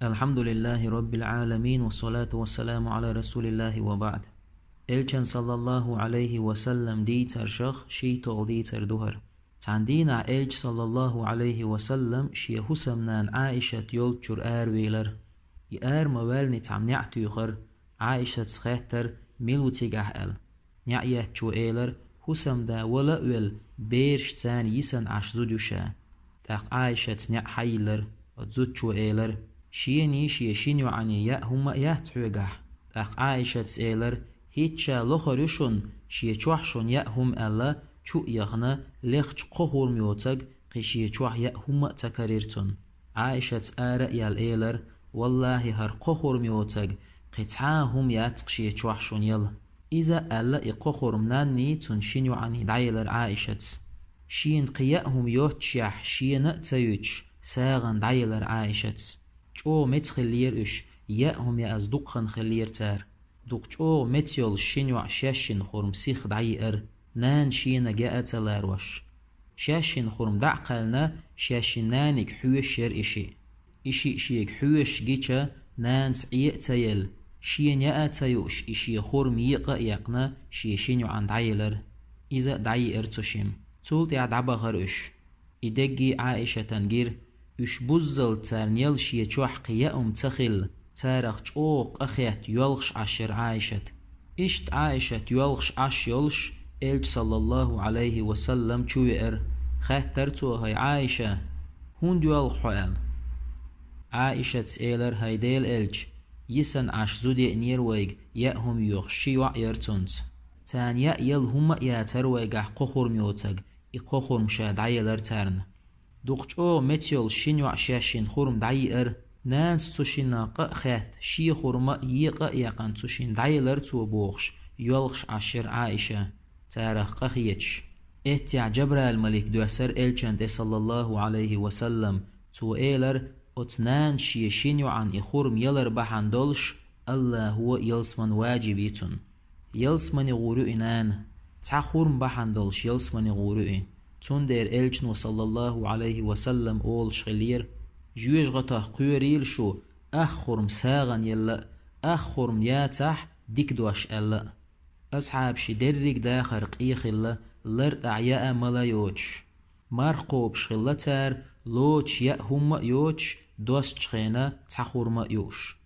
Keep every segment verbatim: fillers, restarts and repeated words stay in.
الحمد لله رب العالمين والصلاة والسلام على رسول الله وبعد. Элчан саллаллаху алейхи ва саллам дийцаршах шийтталгӀа дийцар ду хӀара. Цхьан дийнахь Элча саллаллаху алейхи ва саллам шен хӀусамнана Ӏаишат йолччура аравийлар. И ара ма ваьллинехь цхьамма неӀ туьйхира. Ӏаишатас хаьттар, мила ву цигахь аьлла. НеӀ еттачо элар, хӀусамда вала а велла, бераш царна йисина Ӏаш зуда ю ша. ТӀаккха Ӏаишатас неӀ хьайиллар, оцу зудчо элар, шений шен шина йоӀаний яа хӀумма а яц хьоьгахь. ТӀаккха Ӏаишатас элар, хӀинца ша лохур ю шуна, шен чохь шуна яа хӀума аьлла, чу а яхана, лехча кхо хурма йоцург, кхин шен чохь яа хӀумма а ца карийра цунна. Ӏаишатас ара а яьлла элар, валлахӀи, хӀара кхо хурма йоцург, кхин цхьа а хӀума яц-кх шен чохь шуна яла. Иза аьлла, и кхо хурма нанний цунна шина йоӀаний дӀаелар Ӏаишатас. Шена кхин яа хӀума йоццушехь, шена а ца юьтуш, сагӀина дӀаелар Ӏаишатас. ЧӀогӀа меца хиллера уьш, яа хӀума яаз дукха хан хиллера цара. Дукха чӀогӀа меца йолуш шина йоӀа шаьшшинна хурма сиха дӀайиара, нана шена яа а ца ларош. Шаьшшинна хурма дӀа а кхаьллина, шаьшшинна наниг хьоьшуш яра и шиъ. И шиъ шега хьоьшуш гича, нанас Ӏе а ца елла, шена яа а ца юуш, и шен хурма екъа а екъна, шен шина йоӀана дӀаелара. Иза а дӀайиара цу шимма. Цул тӀаьхьа дӀабахара уьш. И деггий Ӏаишатана гира, уьш буззалц царна яла шен чохь кхин яа хӀума ца хилла, царах чӀогӀа къа хетта йоьлхуш Ӏаш яра Ӏаишат. Иштта Ӏаишат йоьлхуш Ӏаш йолуш, Элча саллаллаху алейхи ва саллам чу веара, хаьттара цо, хӀай Ӏаиша, хӀунда йоьлху хьо аьлла. Ӏаишатас элара, хӀай Делан Элча, йисина Ӏаш зуда еънера вайга, яа хӀума йоьхуш ши йоӀ яра цуьнца. Царна яа яла хӀумма а яцара вайгахь кхо хурма йоцург, и кхо хурма ша дӀаелара царна. Дукха чӀогӀа меца йолуш шина йоӀа шаьшшинна хурма дӀайиара, нанас цу шиннах къа а хетта, шен хурма а екъа а екъна цу шинна дӀаелара цо бохуш, йоьлхуш Ӏаш яра Ӏаиша, царах къа хеташ. Эццехь Джабраил-малик доьссара Элчанна тӀе саллаллаху алейхи ва саллам, цо элара, оцу нанас шен шина йоӀана и хурма ялар бахьана долуш, АллахӀо ялсамани ваджиб йи цунна. Ялсамани гӀур ю и нана, цхьа хурма бахьана долуш ялсамани гӀур ю и. Цундела Элчано саллаллаху алейхи ва саллам олуш хиллера, жоьжахатах кхоьрийла шу, ах хурма сагӀина елла а, ах хурма яцахь, дика дош аьлла а. Асхьабаши дерриг дахар къе хилла, лартӀехь яа а мала а йоцуш. Марха кхобуш хилла цара, лоцуш яа хӀумма а йоцуш, достучу хенахь цхьа хурма а юуш.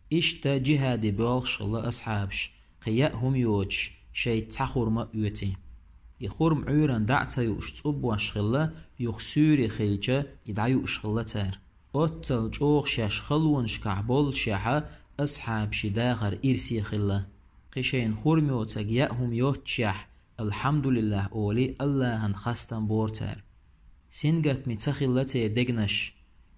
Иштта джихӀаде боьлхуш хилла асхьабаш, кхин яа хӀума йоцуш, шайца цхьа хурма а оьций. И хурма Ӏуьйранна дӀа а ца юуш цӀуббош хилла, юха суьйре хилча, и дӀаюуш хилла цара. Оццал чӀогӀа шаьш халонашкахь боллушехь а асхьабаши дахар ирсе хилла. Кхин шайна хурма йоцург яа хӀума йоццушехь, «АлхьамдулиллахӀ» олий, АллахӀан хастам бора цара. Сингаттаме ца хилла церан дегнаш,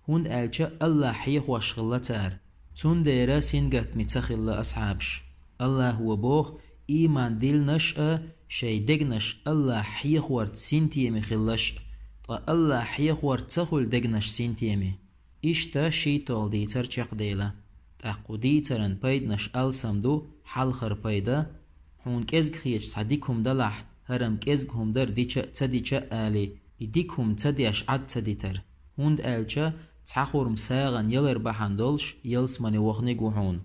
хӀунда аьлча АллахӀ хьехош хилла цара. Цундела сингаттаме ца хилла асхьабаш. АллахӀо боху, ийман диллинарш а, шайн дегнаш АллахӀ хьехорца синтеме хилларш а, ткъа АллахӀ хьехорца ца хуьлу дегнаш синтеме. Иштта шийтталгӀа дийцар чекхдела. ТӀаккха кху дийцаран пайданаш алсам ду, хьалхара пайда: хьуна кӀезиг хеташ цхьа дика хӀума далахь, хӀара-м кӀезиг хӀума дара дича а, ца дича а алий, и дика хӀума ца деш Ӏад ца дитар. ХӀунда аьлча цхьа хурма сагӀина ялар бахьана долуш ялсамани вахниг ву хьуна.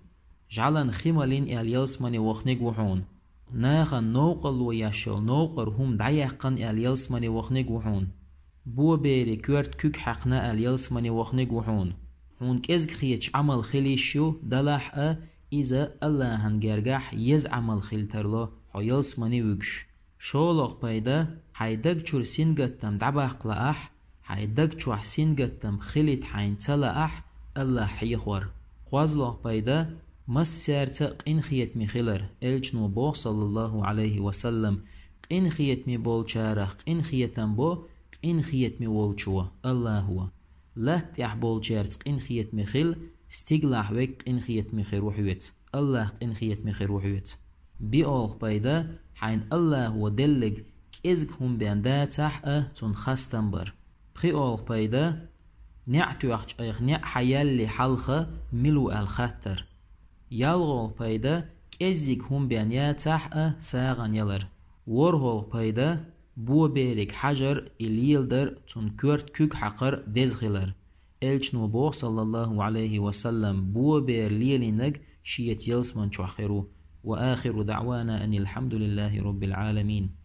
ЖӀалан хи малийна аьлла ялсамани вахниг ву хьуна. Нахана новкъарло еш йолу новкъара хӀума дӀаяьккхина аьлла ялсамани вахниг ву хьуна. Боберийн коьрта куьг хьаькхна аьлла ялсамани вахниг ву хьуна. Хьуна кӀезиг хеташ Ӏамал хила йиш ю, далахь а, иза АллахӀан гергахь еза Ӏамал хила тарло, хьо ялсамани вуьгуш. ШолгӀа пайда: хьайн даг чуьра сингаттам дӀабаккха лаахь, хьайн даг чохь сингаттам хилийта хьайна ца лаахь, АллахӀ хьехор. КхозлагӀа пайда: массаьрца а къинхетаме хилар. Элчано боху, саллаллахӀу Ӏалайхи ва саллам: къинхетаме болчарах къинхетам бо къинхетаме волчо, АллахӀо. Латта тӀехь болчаьрца къинхетаме хила, стигалахь верг къинхетаме хир ву хьоьца, АллахӀ къинхетаме хир ву хьоьца. БоьалгӀа пайда: хьайна АллахӀо делларг кӀезиг хӀума бен дацахь а, цунна хастам бар. ПхоьалгӀа пайда: неӀ тоьхча айхьа неӀ хьаялале хьалха мила ву аьлла хаттар. ЯлгӀалгӀа пайда: кӀеззиг хӀума бен яцахь а, сагӀина ялар. ВорхӀалгӀа пайда: бобериг хьажар, и леладар, цунна коьрта куьг хьакхар деза хилар. Элчано боху, саллаллаху Ӏалайхи ва саллам, бо бер лелийнарг шеца ялсаман чохь хир ву. وآخر دعوانا أن الحمد لله رب العالمين.